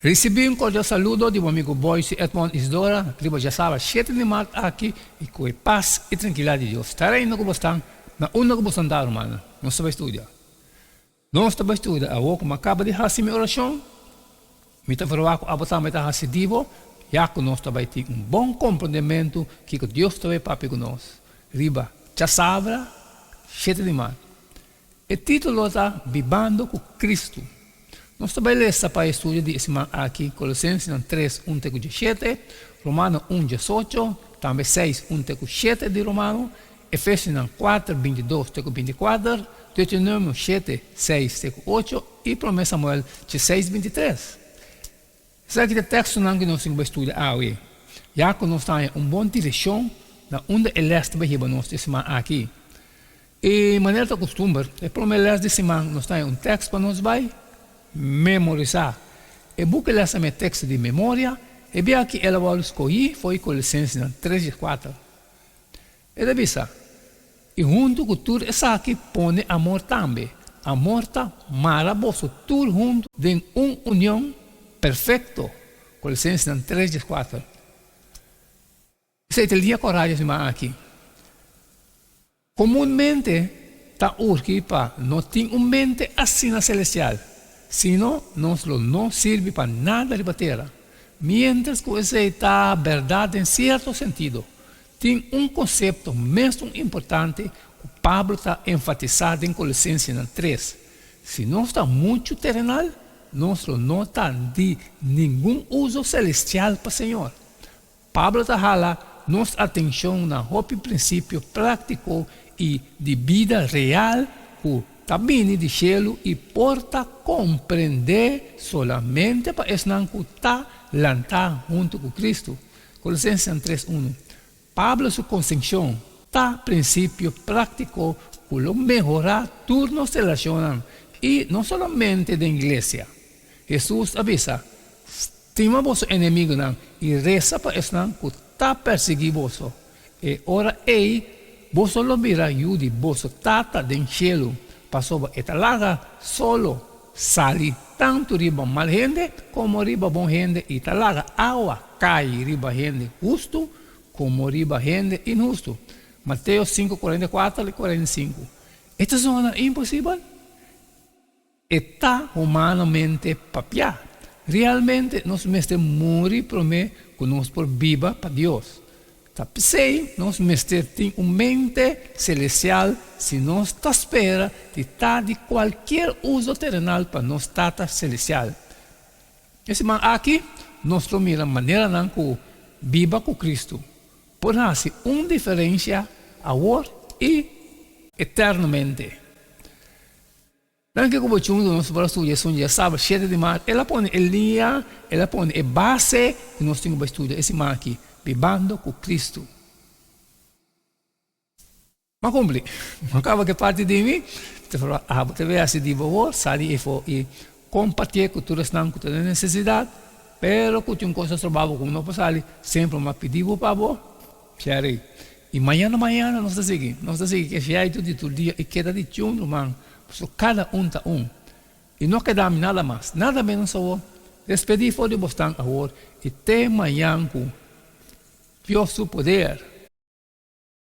Risibí un kordial saludo di bo amigu Boyce Edmond Isidora riba djasabra shete di mart aki i ku e pas i trankilidat di Dios ta reina ku bo stan na unda ku bo stan ta rumannan. Nos ta bai studia. Nos ta bai studia awor ku mi a kaba di hasi mi orashon. Mi ta verwagt ku abo tambe ta hasi di bo ya ku nos ta bai tin un bon komprendementu kiko Dios ta bai papia ku nos riba djasabra shete di mart. E título ta Bibando ku Kristu. Nos ta bai lesa pa e estudio di e siman aki Kolosensenan tres, un te ku diesshete, Romano un, diesocho, tambe seis, un te ku shete di Romano, Efesionan kuater, bintidos te ku bintikuater, Deuteronomio shete, seis te ku ocho i Promé Samuel diesseis, bintitres. Esaki ta tekstonan ku nos tin ku bai studia awe, ya ku nos ta haña un bon direkshon na unda e lès ta bai hiba nos e siman aki. I manera ta kustumber, e promé lès di siman nos ta haña un tèkst pa nos bai memorisá. E buki lès ta mi e teksto di memoria, e bia aki el a wòrdu skohí for di Kolosensenan tres i kuater. E ta bisa, I huntu ku tur esaki pone amor tambe. Amor ta mara boso tur huntu den un union perfekto. Kolosensenan tres dieskuater. Esei ta e liña kòrá di e siman aki. Komunmente ta urgi pa no tin un mente asina selestial, sino nos lo no sirbi pa nada riba tera. Miéntras ku esei ta bèrdat den sierto sentido, Tin un konsepto mesun importante ku Pablo ta enfatisá den Kolosensenan tres, Si nos ta muchu terenal, nos lo no ta di ningun uso selestial pa Señor. Pablo ta hala nos atenshon na hopi prinsipio práktiko i di bida real ku ta bini di shelu i por ta komprendé solamente pa esnan ku ta lantá huntu ku Kristu. Kolosensenan tres unu, Pablo su konsenshon ta prinsipio práktiko ku lo mehorá tur nos relashonnan i no solamente den iglesia. Hesus a bisa, Stima boso enemigunan i resa pa esnan ku ta persiguí boso. E ora ei boso lo bira yu di boso Tata den shelu, pasobra e ta laga solo sali tantu riba mal hende komo riba bon hende i ta laga awa kai riba hende hustu komo riba hende inhustu. Mateo sinku, kuarenta i kuater i kuarenta i sinku. E ta zona imposibel? E ta humanamente papiá. Realmente nos mester muri promé ku nos por biba pa Dios. Ta p'esei nos mester tin un mente selestial si nos ta spera di ta di kualkier uso terenal pa nos Tata Selestial. E siman aki nos lo mira maneranan ku biba ku Kristu por hasi un diferensia awor i eternamente. Danki ku bo chuntu nos por a studia esun dia sabado shete di mart. El a pone e liña, el a pone e base ku nos tin ku bai studia e siman aki, Bibando ku Kristu. M'a kumpli. M'a kaba ku e parti di mi. Ta fala, abo ta bai hasi di bo awor, sali efo i kompartié ku tur esnan ku ta den nesesidat, pero ku tin un kos a stroba bo ku no por sali, semper m'a pidi bo pa bo share. I mañana mañana nos ta sigui, nos ta sigui ku e jeitu di tur dia i keda di tjun ruman, pasobra kada un ta un. I no keda mi nada mas, nada menos awor. Despedí for di bosnan awor i te mañan ku Dios su poder.